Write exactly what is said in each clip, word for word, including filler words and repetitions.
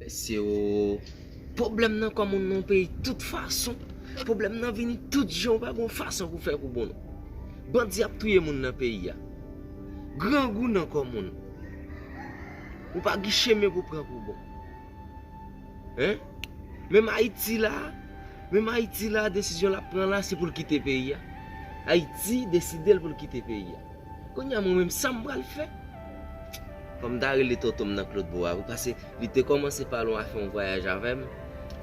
Se o pwoblèm nan kò moun nan peyi tout fason. Pwoblèm nan vini tout jan, ou pa gon fason pou fè pou bon non. Bandi ap touye moun nan peyi a. Grangou nan kò moun. Ou pa gen chemen pou pran pou bon. Hein? Menm Ayiti la, menm Ayiti la, desizyon l ap pran la, se pou l kite peyi a. Ayiti deside l pou l kite peyi a. Kounye a mwen menm, sa m pral fè? Fò m ta rele tonton m nan Claude Bois, wi, paske li te kòmanse pale yon afè yon vwayaj avè m.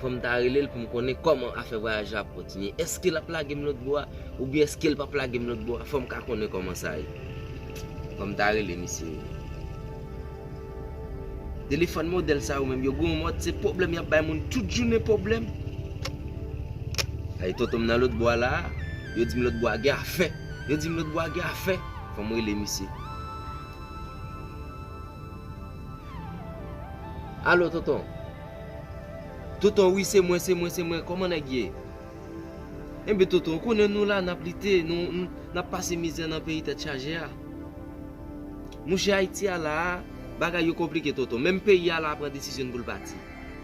Fò m ta rele l pou m konnen kòman afè vwayaj la ap kontinye. Èske l ap lage m lòtbò a, oubyen èske l p ap lage m lòtbò a? Fò m ka konnen kòman sa ye. Fò m ta rele misye. Telefòn modèl sa yo menm, yo gen yon mòd, se pwoblèm y ap bay moun tout jounen pwoblèm. Ay, tonton m nan lòtbò a la, yo di m lòtbò a gen afè. Yo di m lòtbò a gen afè. Fò m rele misye. Alo, tonton. Tonton, wi, se mwen, se mwen, se mwen. Kòman nèg ye? Enben, tonton, ou konnen nou la, n ap lite, nou, nou, n ap pase mizè nan peyi tèt chaje a. Monchè, Ayiti a la a, bagay yo konplike, tonton. Menm peyi a la a pran desizyon pou l pati.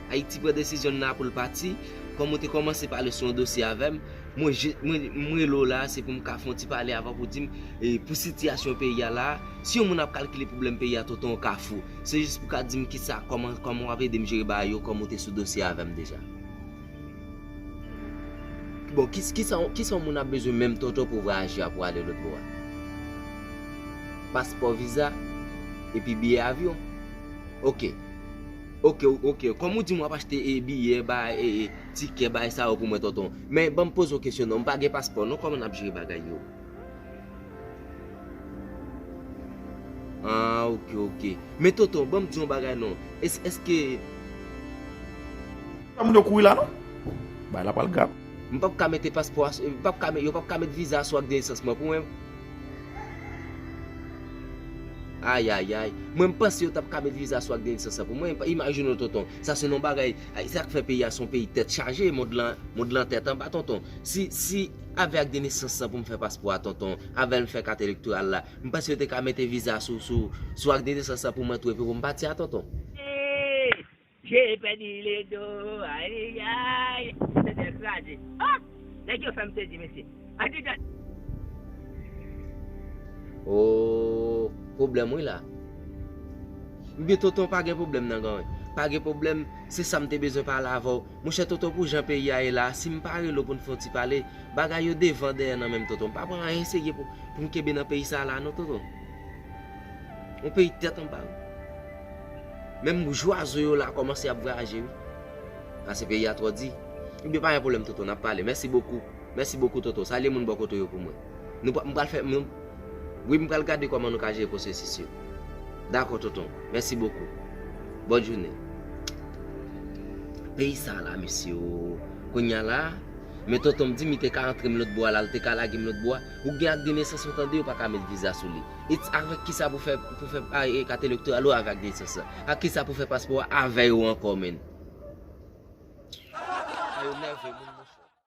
Ayiti pran desizyon la pou l pati. Kòm ou te kòmanse pale sou yon dosye avè m, mwen, je- mwen, mwen rele w la a, se pou m ka fè yon ti pale avè w pou di m, e, pou sitiyasyon peyi a la a, si yon moun ap kalkile pwoblèm peyi a, tonton, yon kafou. Se jis pou ka di m kisa, kòman, kòman w ap ede m jere bagay yo, kòm ou te sou dosye avè m deja. Bon, ki, kisa, kisa yon moun ap bezwen menm, tonton, pou vwayaje a, pou ale lòtbò a? Paspò, viza, epi biyè avyon. Oke. Oke, oke. Kòm ou di m w ap achte, e, biyè, bay, e, e, tikè, bay sa yo pou mwen, tonton. Men, ban m poze w kesyon non. M pa gen paspò non. Kòman n ap jere bagay yo? Ah, oke, oke. Men, tonton, ban m di yon bagay non. Èske, èske Sa moun yo kouri la non. Bagay la pral grav. M p ap ka mete paspò a, m p ap ka met, yo p ap ka met viza sou ak de nesans mwen pou mwen. Ayayay. Mwen, m panse yo t ap ka met viza sou ak de nesans lan pou mwen. Imajine w, tonton. Sa se yon bagay, ay, sa k fè peyi a se yon peyi tèt chaje, mond lan, mond lan tèt anba, tonton. Si, si avè ak de nesans lan pou m fè paspò a, tonton, avè m fè kat elektoral la, m panse yo te ka mete viza sou, sou, sou ak de nesans lan pou mwen tou, epi pou m pati a, tonton. J'ai perdu le dos, ay, ay, ay. Tèt kraze. Ah! Nèg yo fè m sezi, mesye. Adidas. Oh, pwoblèm wi la. Ebyen, tonton, pa gen pwoblèm nan, granmè. Pa gen pwoblèm, se sa m te bezwen pale avè w. Monchè, tonton, pou jan peyi a ye la, si m pa rele w pou n fè yon ti pale, bagay yo devan dèyè nan men m, tonton. M pa pran anyen serye pou, pou m kenbe nan peyi sa la non, tonton. Yon peyi tèt anba. Menm zwazo yo la kòmanse ap vwayaje, wi. Paske peyi a twò di. Ebyen, pa gen pwoblèm, tonton, n ap pale. Mèsi bokou. Mèsi bokou, tonton. Salye moun bò kote w yo pou mwen. Nou, m pral fè, nou, wi, m pral gade kòman nou ka jere pwosesis yo. Dakò, tonton. Mèsi bokou. Bòn jounen. Peyi sa la, mesye, o. Kounye a la, men tonton m di m li te ka antre m lòtbò a la, li te ka lage m lòtbò a. Ou gen ak de nesans ou tande, yo pa ka met viza sou li. E avèk kisa pou fè, pou fè, a, e, kat elektoral ou avè ak de nesans lan? Ak kisa pou fè paspò a avè yo ankò, menn? A, yo nève moun.